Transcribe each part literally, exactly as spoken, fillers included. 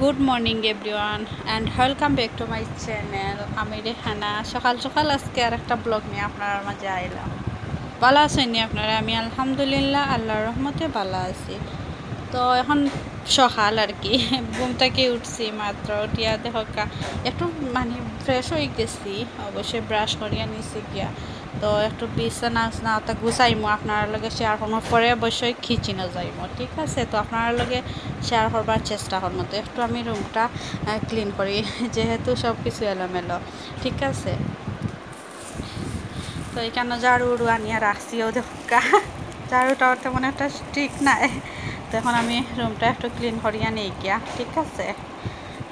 Good morning everyone and welcome back to my channel. আমি রেহানা। সকাল সকাল আজকে আর একটা ব্লগ নিয়া আপনারার মাঝে আইলাম। ভালা আছইন নি আপনারা? আমি আলহামদুলিল্লাহ, আল্লাহর রহমতে ভালা আছি। তো এখন সকাল আর কি, ঘুম থাকি উঠছি মাত্র, উঠিয়া দেখউক্কা একটু মানে ফ্রেশ অই গেছি, অবশ্যই ব্রাশ করিয়া নিছি গিয়া। তো একটু বিছনা আছনা অতা গুছাইমু, আপনারার লগে শেয়ার করমু, পরে অবশ্যই কিচেনো যাইমু, ঠিক আছে? তো আপনারার লগে শেয়ার করবার চেষ্টা করমু। তো একটু আমি রুমটা ক্লিন করি, যেহেতু সব কিছু এলোমেলো, ঠিক আছে? তো এখানো ঝাড়ু উড়ু আনিয়া রাখছি, অউ দেখউক্কা। ঝাড়ুটাও তেমন একটা ঠিক নাই। তো এখন আমি রুমটা একটু ক্লিন করিয়া নেই গিয়া, ঠিক আছে?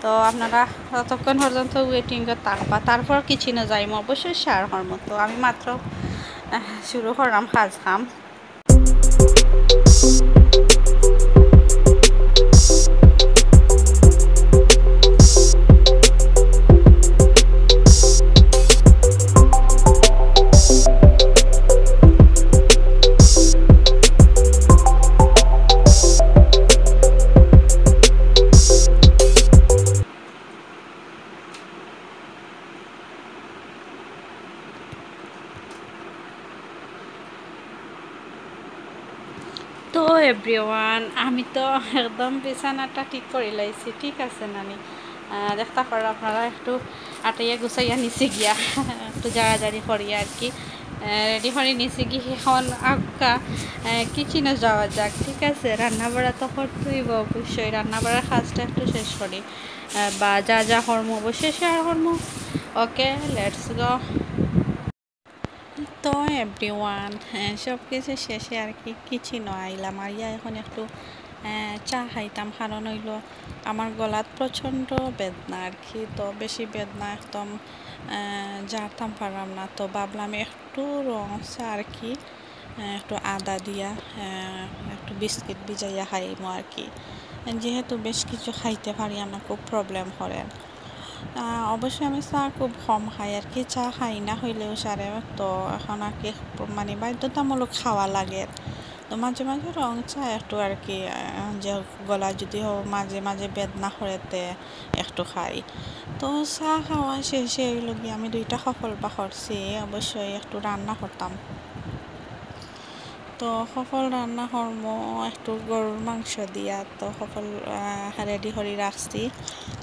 তো আপনারা ততক্ষণ পর্যন্ত ওয়েটিংয়ে থাকবা, তারপর কিচেনো যাইমু, অবশ্যই শেয়ার করমু। তো আমি মাত্র, আহ, শুরু করলাম কাজ কাম। তো এভরিওয়ান, আমি তো একদম বিছানাটা ঠিক করি লাইছি, ঠিক আছে নানি? আহ, দেখতা পাররা আপনারা, একটু আটাইয়া গুছাইয়া নিছি গিয়া, একটু জাড়াজাড়ি করিয়া আর কি, আহ, রেডি করি নিছি গি। এখন আউক্কা, আহ, কিচেনো যাওয়া যাক, ঠিক আছে? রান্না বাড়া তো করতে অইব অবশ্যই, রান্না বাড়ার কাজটা একটু শেষ করি, আহ, বা যা যা করমু অবশ্যই শেয়ার করমু। Okay, let's go. তো এভরিওয়ান, হ্যাঁ, সব কিছু শেষে আর কি কিচেনো আইলাম। আর ইয়া এখন একটু, আহ, চা খাইতাম, কারণ অইলো আমার গলাত প্রচণ্ড বেদনা আর কি, তো বেশি বেদনা, একদম, আহ, জারতাম পারলাম না। তো ভাবলাম একটু রং চা আর কি, আহ, একটু আদা দিয়া, আহ, একটু বিস্কিট ভিজাইয়া খাইমু আর কি, যেহেতু বেশ কিছু খাইতে পারি না, খুব প্রবলেম করে। আহ, অবশ্যই আমি চা খুব কম খাই আর কি, চা খাই না অইলেও সারে। তো এখন আর কি মানে বাধ্যতামূলক খাওয়া লাগে। তো মাঝে মাঝে রং চা একটু আর কি, আহ, যে গলা যদি হ-, মাঝে মাঝে বেদনা করে তে একটু খাই। তো চা খাওয়া শেষে অইলো গিয়া আমি দুইটা কফল বা করছি, অবশ্যই একটু রান্না করতাম। তো কফল রান্না করমু একটু গরুর মাংস দিয়া। তো কফল, আহ, রেডি করি রাখছি।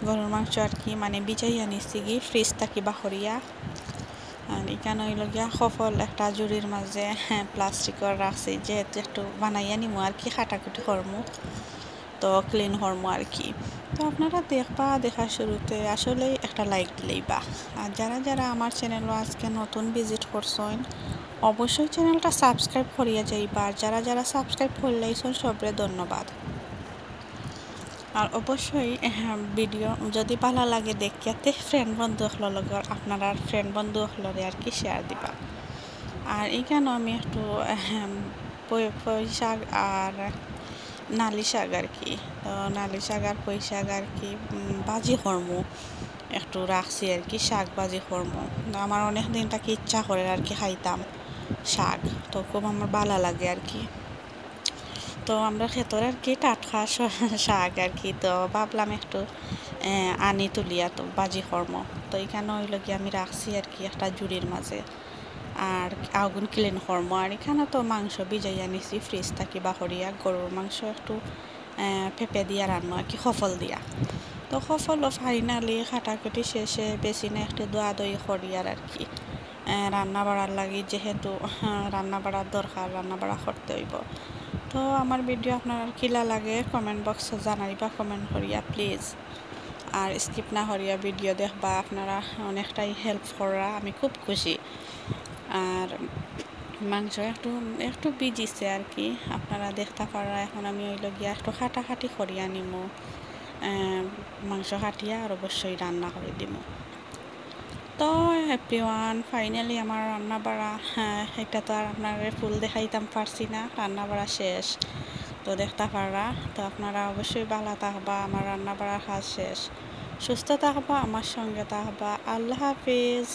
গরুর মাংস আর কি মানে ভিজাইয়া নিছি গি ফ্রিজ থাকি বার করিয়া। আর এখানো অইলো গিয়া কফল একটা জুড়ির মাঝে, হ্যাঁ, প্লাস্টিকর রাখছি, যেহেতু একটু বানাইয়া নিমু আর কি, কাটাকুটি করমু। তো ক্লিন করমু আর কি। তো আপনারা দেখবা, দেখার শুরুতে আসলেই একটা লাইক দিলাইবা। আর যারা যারা আমার চ্যানেলো আজকে নতুন ভিজিট করছইন, অবশ্যই চ্যানেলটা সাবস্ক্রাইব করিয়া যাইবা। আর যারা যারা সাবস্ক্রাইব করিলাইছইন, সবরে ধন্যবাদ। আর অবশ্যই, আহ, ভিডিও যদি ভালা লাগে দেখিয়া তে ফ্রেন্ড বন্ধু অকলর লগে, আপনারার ফ্রেন্ড বন্ধু অকলরে আর কি শেয়ার দিবা। আর এখানো আমি একটু, আহ, পুঁই, পুঁই শাক আর নালি শাক আর কি। তো নালি শাক আর পুঁই শাক আর কি, উম, ভাজি করমু, একটু রাখছি আর কি, শাক ভাজি করমু। তো আমার অনেক দিন থাকি ইচ্ছা করে আর কি খাইতাম শাক, তো খুব আমার ভালা লাগে আর কি। তো আমরার খেতর আর কি টাটকা শ-, শাক আর কি, তো ভাবলাম একটু, আহ, আনি তুলিয়া তো ভাজি করমু। তো এখানো অইলো গিয়া আমি রাখছি আর কি একটা জুড়ির মাঝে। আর আগুন ক্লিন করমু। আর এখানো তো মাংস ভিজাইয়া নিছি ফ্রিজ থাকি বার করিয়া, গরুর মাংস একটু, আহ, পেঁপে দিয়া রানমু আর কি, কফল দিয়া। তো কফলও ফাইনালি কাটাকুটি শেষে বেসিনে একটু ধোয়াধুয়ি করিয়ার আর কি, আহ, রান্না বাড়ার লাগি, যেহেতু, আহ, রান্না বাড়ার দরকার, রান্না বাড়া করতে অইব। তো আমার ভিডিও আপনারার কিলা লাগে কমেন্ট বক্সো জানাইবা, কমেন্ট করিয়া প্লিজ। আর স্কিপ না করিয়া ভিডিও দেখবা, আপনারা অনেকটাই হেল্প কররা, আমি খুব খুশি। আর মাংস একটু, একটু ভিজিছে আর কি, আপনারা দেখতা পাররা। এখন আমি অইলো গিয়া একটু কাটাকাটি করিয়া নিমু, আহ, মাংস কাটিয়া আর অবশ্যই রান্না করি দিমু। তো এভরিওয়ান, ফাইনালি আমার রান্না বাড়া, হ্যাঁ, এটা তো আর আপনারারে ফুল দেখাইতাম পারছি না, রান্না বাড়া শেষ। তো দেখতা পাররা, তো আপনারা অবশ্যই ভালা থাকবা, আমার রান্না বাড়ার কাজ শেষ। সুস্থ থাকবা, আমার সঙ্গে থাকবা। আল্লাহ হাফিজ।